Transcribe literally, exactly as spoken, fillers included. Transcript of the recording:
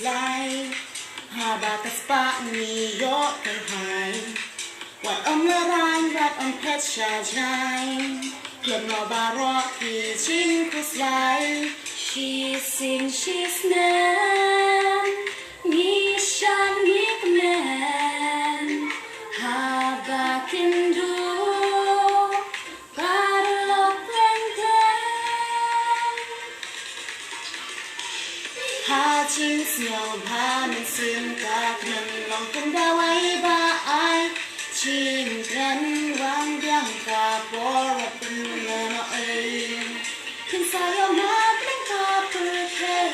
Lai, haba ka spah ngi ïoh kyrhai. Wat ym lehrain, wat ym phet sha jngai. Khlem noh baroh ki jingkhuslai. Shisien shisnem ngi shad ngi kmen. Haba kin duh paralok teng teng. Ha jingsngewbha mynsiem ka kmen long kum dawai ba ai. Jingkren wang biang ka por wat pynlehnoh ei. Kin sa ïoh ma pdeng ka pyrthei.